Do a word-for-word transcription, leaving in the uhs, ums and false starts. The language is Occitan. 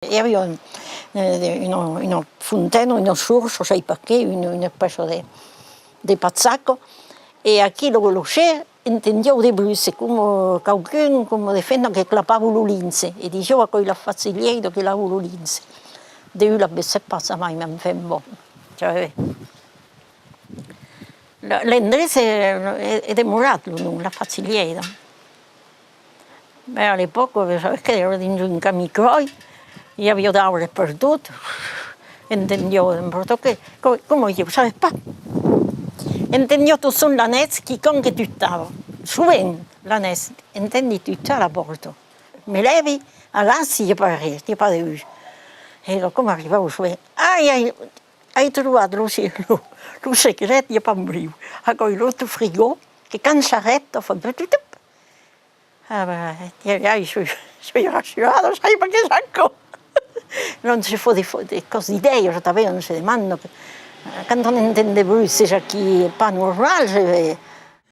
I aviá, eh, una, una fontaine, una source, sai pas qué, una, una espècia de, de patsaca, e aquí lo, lo ser entendiá de bruches, coma qualqu'un, coma de femnas que clapava lo linge, e disiá: «Aquò's la facilièira que lava lo linge.» De uèi la vesètz pas jamai, mès enfin, bon, ja. L'endrech es, es, es demorat, lo nom, la facilièira. Mès a l'epòca, sabes que èra dins un camí cròi, i aviá d'arbres pertot, entendiá n'importa qué, co-, coma ieu, sabes pas. Entendiá totjorn la nuèch quicòm que tutava, sovent la nuèch, entendi tutar a la pòrta. Me lèvi, agachi, i a pas res, i a pas de bruch. E coma arribava sovent: «Ai, ai, ai trobat lo, lo, lo secret, i a pas un briu. Aquò's lo frigo, que quand s'arrèsta, fa tup, tup, tup.» Ah ben, ai, soi, soi rassurada, sai pas qué es aquò. Non, se fa de, de còps d'idèias, tanben, on se demanda que, quand on entend de bruches aquí, pas normals, e,